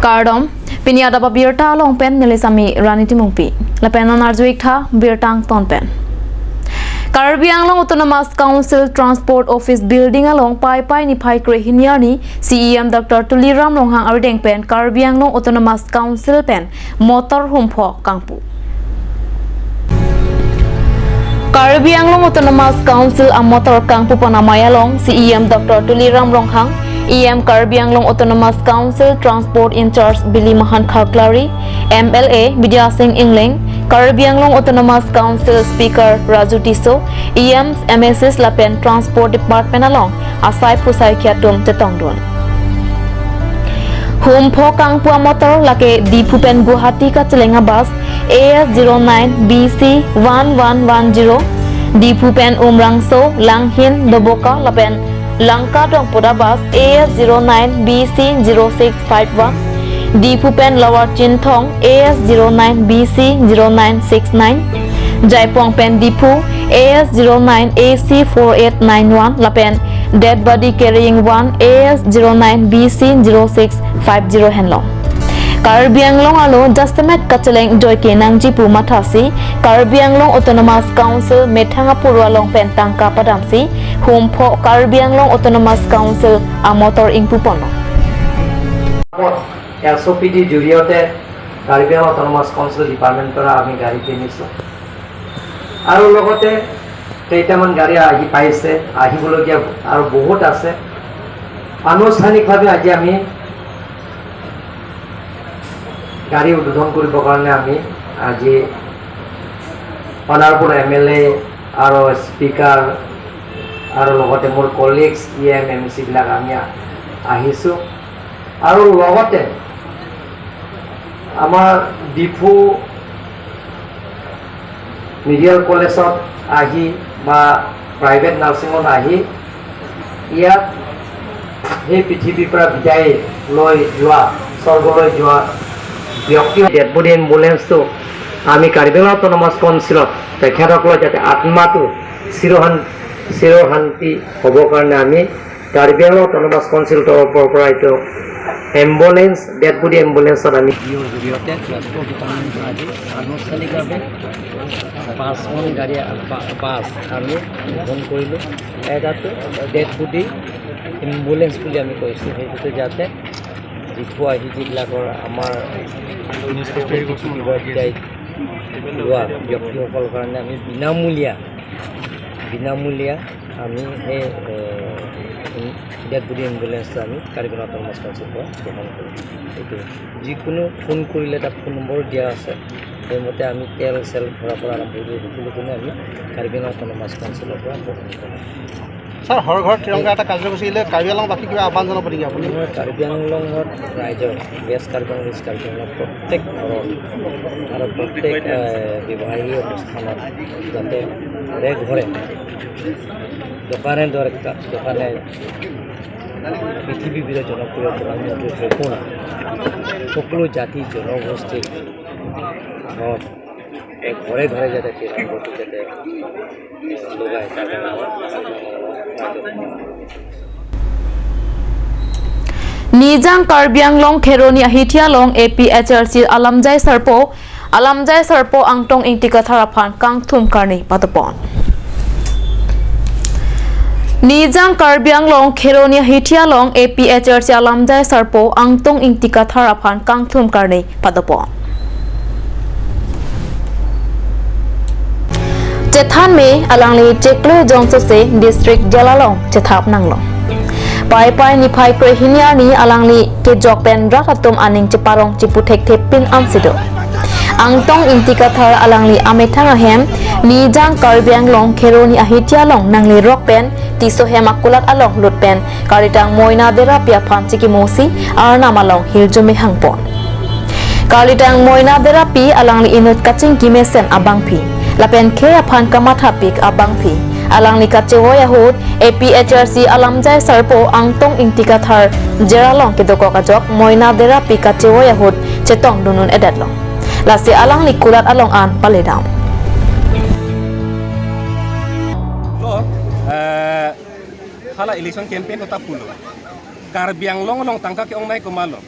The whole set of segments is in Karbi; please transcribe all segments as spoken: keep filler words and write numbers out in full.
Kardom, pini adap abirta along pen neli Sami Rani Timungpi. Lapen non arju-ik tha birta angton pen. Karbi Anglong Autonomous Council Transport Office Building along Paipai niphai krehini arni C E M Doctor Tuliram Ronghang arideng pen Karbi Anglong Autonomous Council pen motor humpho kangpu. Karbi Anglong Autonomous Council amotor kangpupon amei along C E M Doctor Tuliram Ronghang, E M Karbi Anglong Autonomous Council Transport in-charge Bili Mahan Khaklari, M L A Bidya Sing Engleng, Karbi Anglong Autonomous Council Speaker Raju Tisso, E M, M A Cs lapen Transport Department along asai pusai atum chetongdun. Humpho kangpu amotor lake Diphu pen Guwahati kacheleng abus A S zero nine B C one one one zero, Diphu pen Umrangso, Langhin, Doboka lapen Langkadong pu abus A S zero nine B C zero six five one, Diphu pen Lower Chinthong A S zero nine B C zero nine six nine, Jaipong pen Diphu A S zero nine A C four eight nine one lapen dead body carrying one A S zero nine B C zero six five zero henlo. Karbi Anglong arlo jasemet kacheleng joike nangji pu mathasi Karbi Anglong Autonomous Council methang apuru along pen tangka padamsi humpho Karbi Anglong Autonomous Council amotor ingpuponlo. এছ অ' পি ডিৰ জৰিয়তে কাৰ্বি Anglong autonomous council ডিপাৰ্টমেণ্টৰ পৰা আমি গাড়ী কিনিছোঁ। আৰু লগতে কেইটামান গাড়ী আহি পাইছে, আহিবলগীয়া আৰু বহুত আছে। আনুষ্ঠানিকভাৱে আজি আমি গাড়ী উদ্বোধন কৰিবৰ কাৰণে আমি আজি অনাৰপুৰ এম এল এ আৰু স্পীকাৰ আৰু লগতে মোৰ কলিগছ, ই এম, এম চিবিলাক আমি আ-, আহিছোঁ। আৰু লগতে আমাৰ ডিফু মেডিকেল কলেজত আহি বা প্ৰাইভেট নাৰ্ছিং হোমত আহি ইয়াত সেই পৃথিৱীৰ পৰা বিদায় লৈ যোৱা, স্বৰ্গলৈ যোৱা ব্যক্তি ডেড বডি এম্বুলেন্সটো আমি কাৰ্বি আংলং অট'নমাছ কাউন্সিলত তেখেতসকলৰ যাতে আত্মাটো চিৰশান-, চিৰশান্তি হ'বৰ কাৰণে আমি কাৰ্বি আংলং অট'নমাছ কাউন্সিল তৰফৰ পৰা এইটো এম্বুলেন্স, ডেড বডি এম্বুলেন্সত আমি ডি অ'ৰ জৰিয়তে ট্ৰেন্সপৰ্ট ডিপাৰ্টমেণ্টৰ আজি আনুষ্ঠানিকভাৱে পাঁচখন গাড়ী, পা-, বাছ আমি গ্ৰহণ কৰিলোঁ। এটাতো ডেড বডি এম্বুলেন্স বুলি আমি কৈছোঁ, সেইটোতে যাতে ডিফু আহি যিবিলাকৰ আমাৰ এডমিনিষ্ট্ৰেটিভ ডিফুৰ পৰা বিদায় লোৱা ব্যক্তিসকলৰ কাৰণে আমি বিনামূলীয়া, বিনামূলীয়া আমি সেই, এ, ডেড বডি এম্বুলেন্সটো আমি কাৰ্বি আংলং অট'নমাছ কাউন্সিলৰ পৰা গ্ৰহণ কৰিম। এইটো যিকোনো ফোন কৰিলে তাত ফোন নম্বৰ দিয়া আছে, সেইমতে আমি তেল চেল ভৰাৰ পৰা আৰম্ভ কৰি সকলোখিনি আমি কাৰ্বি আংলং অট'নমাছ কাউন্সিলৰ পৰা গ্ৰহণ কৰিম। ছাৰ, হৰ ঘৰ তিৰংগা এটা কাৰ্যসূচী আহিলে কাৰ্বি আংলংবাসীক কিবা আহ্বান জনাব নেকি আপুনি? মই কাৰ্বি আংলঙত ৰাইজৰ, ৱেষ্ট কাৰ্বি আংলং, ইষ্ট কাৰ্বি আংলং প্ৰত্যেক ঘৰত আৰু প্ৰত্যেক, এ, বিবাহী অনুষ্ঠানত যাতে ঘৰে ঘৰে দোকানে দোকানে পৃথিৱীৰ ভিতৰত জনপ্ৰিয় প্ৰধানমন্ত্ৰী তৃপোনা সকলো জাতি জনগোষ্ঠীৰ ঘৰত, এ, ঘৰে ঘৰে যাতে তিৰংগাটো যাতে লগায়, তাৰ কাৰণে Nijang Karbi Anglong Kheroni Ahithi along A P H L C alamjai sarpo, alamjai sarpo Angtong Ingti Kathar aphan kangthum karni padopon. Nijang Karbi Anglong Kheroni Ahithi along A P H L C alamjai sarpo Angtong Ingti Kathar aphan kangthum karni padopon. Chethan me alangli chiklo jongso se district jail along chethap nanglo. Paipai niphai krehini arni alangli kejok pen rat atum aning cheparong chipu thekthe pin ansi do. Angtong Ingti Kathar alangli amethang ahem Nijang Karbi Anglong Kheroni Ahithi along nangli rok pen Tisso hem akulat along lut pen kalitang Moina Derapi aphan chikimosi arnam along hirjume hangpon. Kalitang Moina Derapi alangli inut kachingki mesen abangpi lapen khei aphan kamathapik abangpi alangli kachevoi ahut A P H L C alamjai sarpo Angtong Ingti Kathar jail along kedokok ajok Moina Derapi kachevoi ahut chetongdun un-edetlo. Lasi alangli kulat along an paledam. Lo, eh, hala election campaign kota pulo. Karbi Anglong along tangka ke-ongnei komatlo.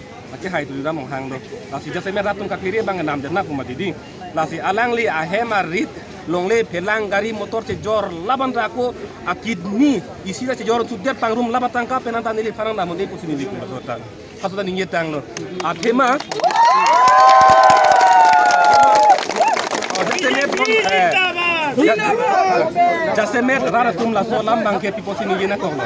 Kehai Tuliram Ronghang do. Lasi jasemet rat atum kaphere abang namdet na pu mati dei. Lasi alangli ahem arit longle phelang gari motor chejor laban ra ako akidney isi ra chejor sudet pangrum laban tangka pen anta neliphan nangdam un-e pusi neli kum asota. Asota ningje tanglo. Athema. Oh, jasemet, eh, ja-, jasemet rat atum laso alam abangke pi pusi ningje nangkoklo.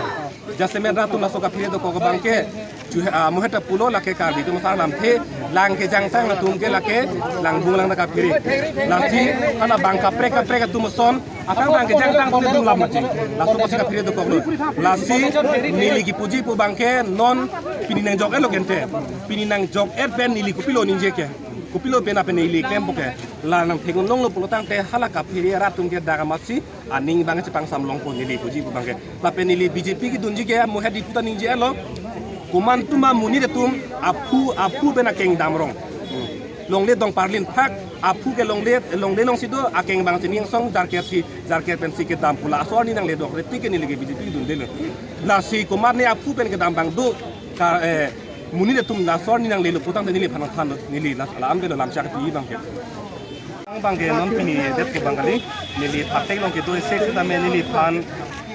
Jasemet rat atum laso kaphere dokok abangke, chu, ah, mo heta pulo lake Karbi atum asar lamthe, lang kejangtang atum ke lake langbung lang ta kaphere. Lasi hala bang kaprek kaprek atum ason, atang bang kejangtang atum atum lam mati. Laso pusi kaphere dokoklo. Lasi neli kipuji pu abangke non pini nangjok-etlo kente. Pini nangjok-et pen neli kopilo ningje ke. Kopilo pen apen neli klem pu ke. La nangtheklong longlo pulo tangte hala kaphere rat atum ke dak amatsi aning abang chepangsam longpo neli puji pu abangke. Lapen neli B J P kedunji ke mo hedi puta ningje-etlo. Komantu ma monit atum aphu aphu pen akeng damrong. Hmm. Longle dong parlin phak aphu ke longle longle alongsi do akeng abang si ning song jarker si jarker pensi kedam pu laso arni nangle dok reti ke neli ke B J P kedundelo. Lasi komat ne aphu pen kedam abang do ka, eh, monit atum laso arni nanglelo pu tangte neliphan nangthanlo neli la la-an pen lamchak pi abangke. Abangke non pini det ke abang kali, neli patek along kedo isi sitame neliphan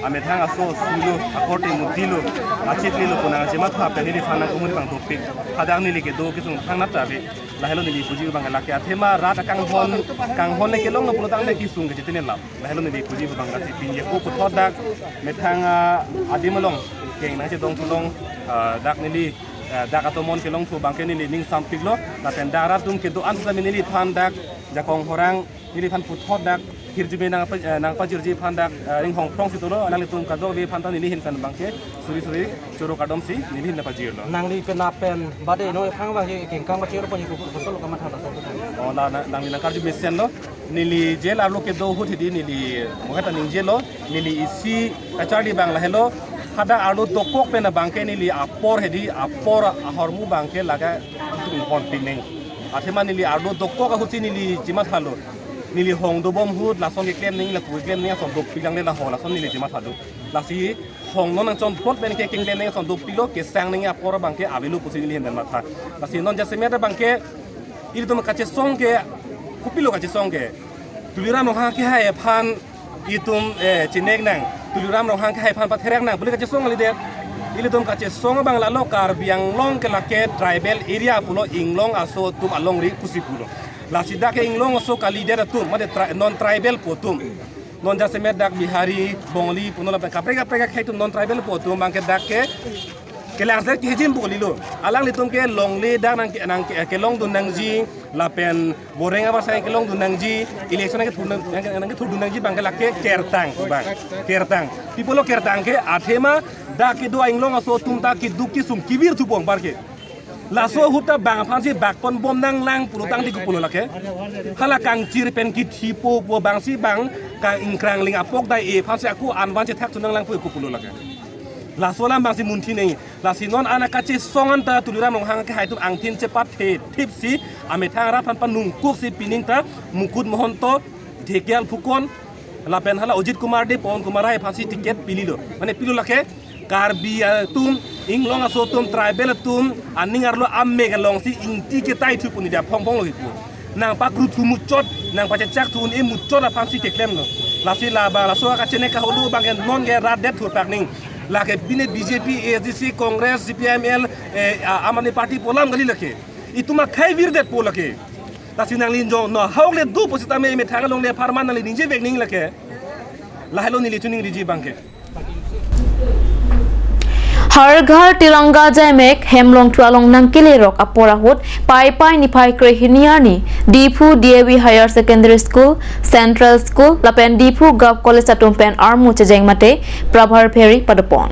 amethang aso sulo, akorte mutilo, achit lilo pu nangchematha pen neliphan nangkumuri abang topik. Hadak neli kedo kesung thangnat ta ave. Lahelo neli puji abang lake athema rat akanghon, kanghon le kelonglo pulo tangte kesung kechetine lap. Lahelo neli puji abang lasi pini ako puthot dak methang, ah, adim along keng nangchedong thu along, ah, dak neli eh, dak atomon kelong thu abangke neli ning sampiklo, lapen dak rat atum kedo-an sitame neliphan dak jakong horang neliphan puthot dak hirjume nang pa-, eh, nangpajirji aphan dak, eh, ringhong phrong si dolo, alanglitum kadokave aphan ta neli ahin pen abangke suri suri choro kardom si neli ahin nangpajirlo. Nangli pen apen bade no ephang abangke kengkang pachir pon iku kosolo kamatha laso. Oh, la, na, nangli nangkarju mesenlo. Neli jail arlo kedo ahut hedi neli mo heta ningjelo, neli isi kacharli abang lahelo, hadak arlo dokok pen abangke neli apor hedi apor ahormu abangke lake itum hon pining. Athema neli arlo dokok ahutsi neli chemathalo. Neli hong dobom ahut lason keklem nangji lapu keklem nangji ason dopik jangle laho lason neli chemathalo. Lasi hong non nangchon plot pen ke keklem nangji ason dopiklo, kesang nangji apor abangke avelo pusi neli ahin pen matha. Lasi non jasemet abangke ilitum kachesong ke, kopilo kachesong ke. Tuliram Ronghang kehai aphan itum, eh, chinek nang. Tuliram Ronghang kehai aphan patherek nang. Pule kachesong kalidet. Ilitum kachesong abang lalo Karbi Anglong ke lake tribal area pulo, Inglong aso atum alongri pusi pulo. Lasi dak ke Inglong aso kalidet atum, mate tri-, non tribal pu atum. Non jasemet dak Bihari, Bongali, puno lapen kaprek kaprek akhei atum non tribal pu atum abangke dak ke kelangser kehijim pu kalilo. Alanglitum ke longle dak nang ke, nang ke, kelongdun nangji, lapen boreng abang sai kelongdun nangji, election nangkethur nang, nang, nangkethurdun nangji abangke lake kertang abang. Kertang. Pi pulo kertang ke athema dak kedo Inglong aso atum ta keduk kesung kevir thupo anparke. Laso ahut ta bang aphansi bakpon bom nanglang pulo tangte kopulo lake. Hala kangchir pen kethipo pu abangsi bang kang ingkrangling apok dai-e aphansi ako anvan chethak thu nanglang pu kopulo lake. Laso alam abangsi munthi nangji. Lasi non ana kachesong anta Tuliram Ronghang kehai atum angthin chepathe thipsi amethang rat aphan panungkuksi pining ta Mukut Mahanta, Dhekial Phukan, lapen hala Ajit Kumar Dey, Pawan Kumar Rai aphansi ticket pililo. Mane pilo lake Karbi atum, Inglong aso atum, tribal atum aning arlo amek alongsi ingti ketai thu pu neli aphong phonglo hipu. Nangpakru thu muchot, nangpachechak thu un-e muchot aphansi keklemlo. Lasi labang laso kachenek kaholo abangke non ke rat det thurpak nangji. Lake bine B J P, A S D C, Congress, C P I M L, eh, a-, Aam Aadmi Party pu alam kali lake. Itum akhei virdetpo lake. Lasi nangli jong no hauk le do pusitame methang alongle apharman nangli ningjevek nangji lake. Lahelo neli chuning riji abangke. Har Ghar Tiranga Jaimek hemlong thu along nangkelerok apor ahut Paipai niphai krehini arni Diphu D A V Higher Secondary School, Central School lapen Diphu Govt College atum pen armu chejeng mate Prabhar Pheri padopon.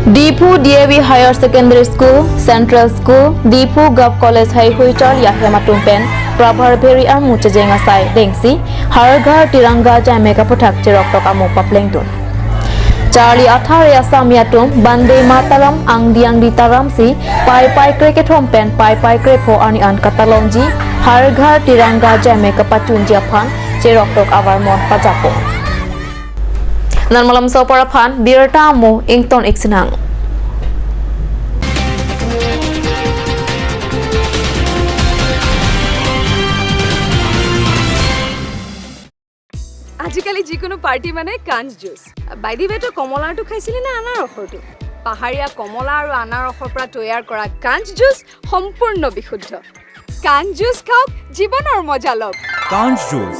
Diphu D A V Higher Secondary School, Central School, Diphu Govt College heihui charli ahem atum pen Prabhar Pheri armu chejeng asai dengsi Har Ghar Tiranga Jaimek aputhak cheroktok amo paplengdun. Charli athare asami atum Bande Mataram angdi angdi taramsi Paipai krekethom pen Paipai krepho arni an katalongji Har Ghar Tiranga Jaimek kapachunji aphan cheroktok avarmon pajapon. Non malomso apor aphan birta amo ington ik sinang. আজিকালি যিকোনো পাৰ্টি মানে কাঞ্চ juice. By the ৱে, তই কমলাৰটো খাইছিলি নে আনাৰসৰটো? পাহাৰীয়া কমলা আৰু আনাৰসৰ পৰা তৈয়াৰ কৰা কাঞ্চ জুচ সম্পূৰ্ণ বিশুদ্ধ। কাঞ্চ জুচ খাওক, জীৱনৰ মজা লওক। কাঞ্চ juice.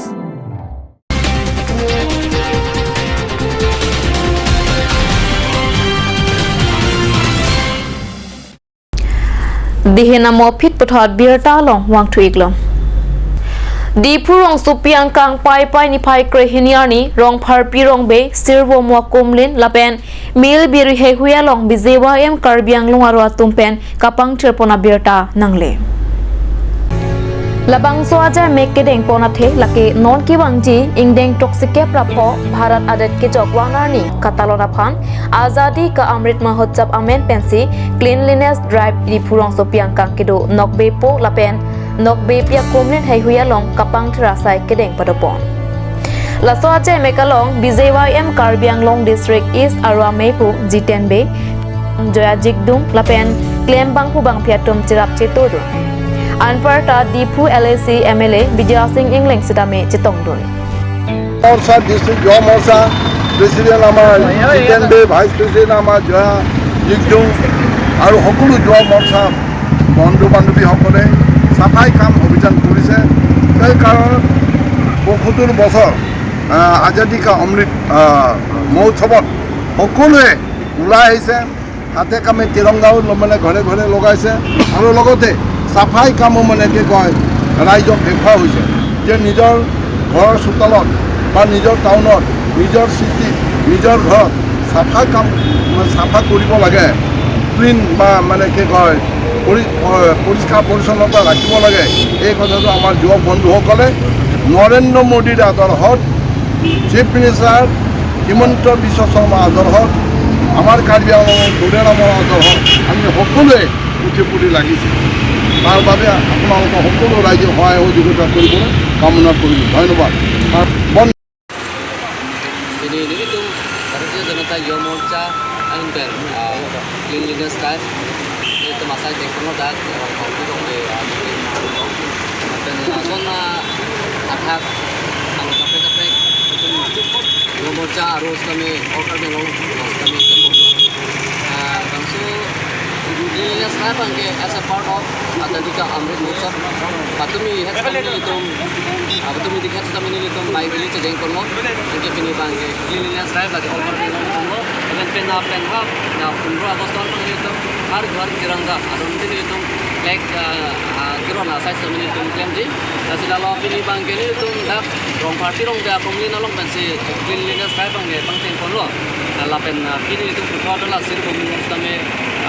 Dihin amo phit puthot birta along vangthu-ik lo. Diphu rongsopi angkang Paipai niphai krehini arni Rongpharpi Rongbe, Sirvomo Kumlin lapen Milbiri heihui along B J Y M Karbi Anglong aro atum pen kapangthir pon abirta nangle. Labangso ajaimek kedeng pon athe lake non kevangji ingdeng throksi kep ra pho Bharat adet kejok van arni katalon aphan Azadi Ka Amrit Mahotsav amen pensi cleanliness drive Diphu rongsopi angkang kedo nokbepo lapen nokbepi akumlin heihui along kapangthir asai kedeng padopon. Laso ajaimek along B J Y M Karbi Anglong District East aro ameipu Jiten Bey, Joya Jikdung lapen klembangphu bangphi atum cherap chetodun. Anparta Diphu L A C M L A Bidya Sing Engleng sitame chetongdun. মৰ্চা ডিষ্ট্ৰিক্ট যুৱ মৰ্চা প্ৰেচিডেণ্ট আমাৰ জিতেন দে, vice president আমাৰ জয়া জিকজুং আৰু সকলো যুৱ মৰ্চা বন্ধু বান্ধৱীসকলে চাফাই কাম অভিযান কৰিছে। সেই কাৰণ পঁয়সত্তৰ বছৰ, আহ, আজাদী কা অমৃত, আহ, মহোৎসৱত সকলোৱে ওলাই আহিছে, হাতে কামে তিৰংগাও ল-, মানে ঘৰে ঘৰে লগাইছে আৰু লগতে চাফাই কামো মানে কি কয় ৰাইজক দেখুওৱা হৈছে যে নিজৰ ঘৰৰ চোতালত বা নিজৰ টাউনত, নিজৰ চিটিত, নিজৰ ঘৰত চাফা কাম, মানে চাফা কৰিব লাগে, ক্লিন বা মানে কি কয় পৰি-, প-, পৰিষ্কাৰ পৰিচ্ছন্নতা ৰাখিব লাগে। এই কথাটো আমাৰ যুৱক বন্ধুসকলে নৰেন্দ্ৰ মোদীৰ আদৰ্শত, চিফ মিনিষ্টাৰ হিমন্ত বিশ্ব শৰ্মাৰ আদৰ্শত, আমাৰ কাৰ্বি আংলঙৰ তুলিৰামৰ আদৰ্শত আমি সকলোৱে উঠি পৰি লাগিছে। তাৰ বাবে আপোনালোকৰ সকলো ৰাইজে সহায় সহযোগিতা কৰিবলৈ কামনা কৰিলোঁ। ধন্যবাদ। আৰু বন- Pini nelitum Bharatiya Janata Yuva Morcha ahin pen, ah, cleanliness drive nelitum asai chengkong dak, ah, Rongpharpi Rongbe, ah, lapen, ah, lason, ah, athak, ah, kaprek kaprek, Yuva Morcha aro sitame, all Karbi Anglong sitame, ah, bangso cleanliness drive abangke as a part of Azadi Ka Amrit Mahotsav. Patumi het sitame nelitum, ah, patumi dik het sitame nelitum bai village chejeng ponlo. Anke pini abangke cleanliness drive lake all Karbi Anglong ponlo. Even pen na pen ha, na pondro August abang nelitum har ghar tiranga adon te nelitum flag, ah, ah, kiron asai sitame nelitum klemji. Lasi lalo pini abangke nelitum dak Rongpharpi Rongbe akumlin along pensi cleanliness drive abangke pangcheng ponlo. Ah, lapen, ah, pini nelitum puthot la Sirvomo sitame,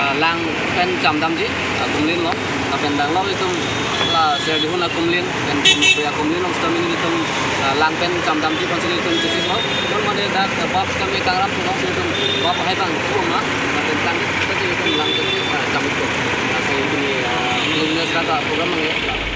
ah, lang pen chamdamji, ah, kumlin along. Lapen danglo itum la Serdihun akumlin, pen Kumope akumlin along sitame nelitum, ah, lang pen chamdamji pensi nelitum chesik lo. Non mane dak, ah, bap sitame kangrap pulo, nelitum bap hai abang pu ma, lapen tang kita nelitum lang pen, ah, chamdam. Lasi pini, ah, cleanliness drive program abangke.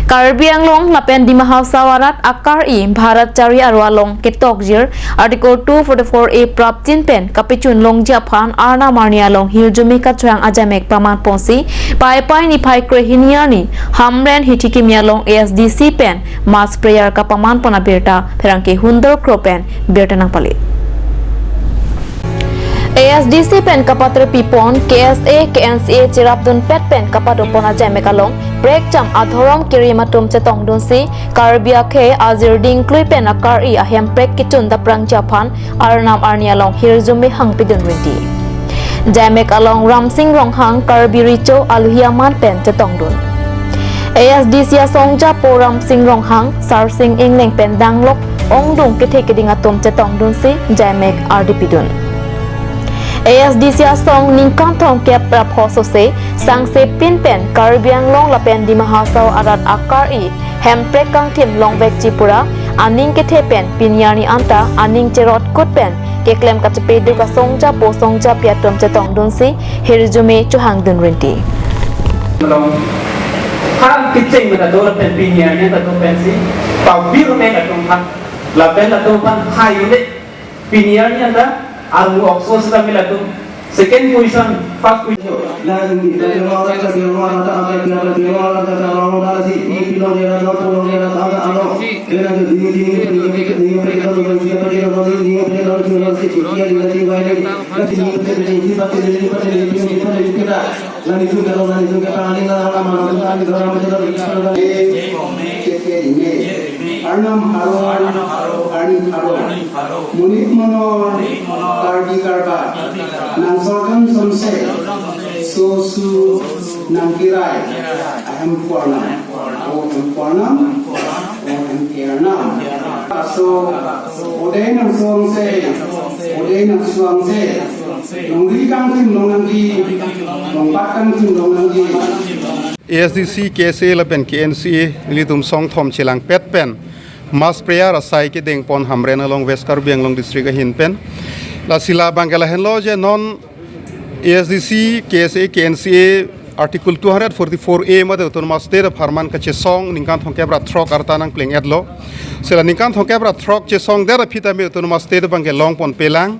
Karbi Anglong lapen Dima Hasao arat akar-i Bharat chari aro along ketokjir Article two forty-four A prapjin pen kapechun longji aphan Arnam arni along hirjume kachehang ajaimek paman ponsi Paipai niphai krehini arni Hamren Hithikimi along A S D C pen mass prayer kapaman pon abirta pherangke hundor kro pen birta nangpale. A S D C pen kapaterpi pon, K S A, K N C A cherapdun pet pen kapado pon ajaimek along prekjam adhorom kerim atum chetongdunsi Karbi akhei ajir dingklui pen akar-i ahemprek kechun daprangji aphan Arnam arni along hirjume hangpidun rinti. Jaimek along Ramsing Ronghang, Karbi Recho aluhi aman pen chetongdun. A S D C asongjapo Ramsing Ronghang, Sarsing Engleng pen danglok ongdung kethe keding atum chetongdunsi jaimek ardipidun. A S D C asong ningkan thomkep ra pho sose sangse pin pen Karbi Anglong lapen Dima Hasao arat akar-i hemprek kangthim longvekji pura aning kethe pen pini arni anta aning cherot kut pen keklem kachepeduk asongjapo songjapi atum chetongdunsi hirjume chohangdun rinti. Along ha kecheng mena dor pen pini arni anta do pensi pabir me atum ha lapen atum aphan hai unde. Pini arni anta armu okso sitame latum second position, first position. Arnam haro, arni haro, monit monor, karbi karba, nang sorkam somse, so su nang kirai, ahem kuarnam, o hem kuarnam, o hem kiarnam. Aso, ode nang suangse, ode nang suangse, nongri kangthim nongnangji, nongpat kangthim nongnangji. A S D C, K S A lapen K N C A nelitum songthom chelangpet pen mass prayer asai kedengpon Hamren along, West Karbi Anglong district ahin pen. Lasi labang ke lahenlo je non A S D C, K S A, K N C A Article two hundred forty-four A mate Autonomous State apharman kachesong ningkan thomkep ra throk arta nangpleng-etlo. Sela ningkan thomkep ra throk chesongdet aphi tame Autonomous State abang ke longponpelang.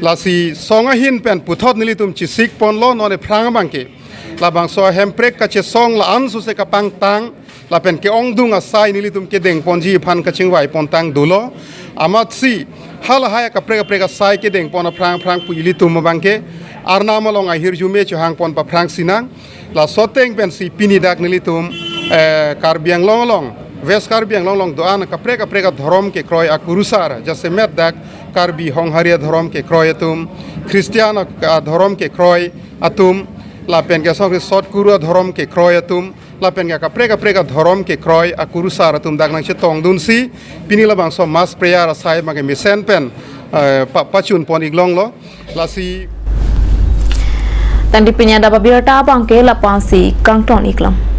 Lasi song ahin pen puthot nelitum chesikponlo non ephrang abang ke. Labangso ahemprek kachesong la-an suse kapangtang, lapen ke-ongdung asai nelitum kedengponji aphan kachingvaipontang dolo. Amatsi halahai akaprek kaprek asai kedengpon aphrang aphrang pu ilitum abang ke Arnam along ahirjume chohangpon paphrang sinang. Laso ateng pensi pini dak nelitum, eh, Karbi Anglong along, West Karbi Anglong along do-an akaprek kaprek adhorom kekroi akurusar, jasemet dak Karbi Honghari adhorom kekroi atum, Christian ak-, adhorom kekroi atum, lapen ke songri Sot Kuru adhorom kekroi atum, lapen ke kaprek kaprek adhorom kekroi akurusar atum dak nangchetongdunsi pini labangso mass prayer asai abang ke mesen pen, eh, pa-, pachunpon-iklonglo. Lasi tangte pini adap abirta abang ke la-ansi kangton-iklang.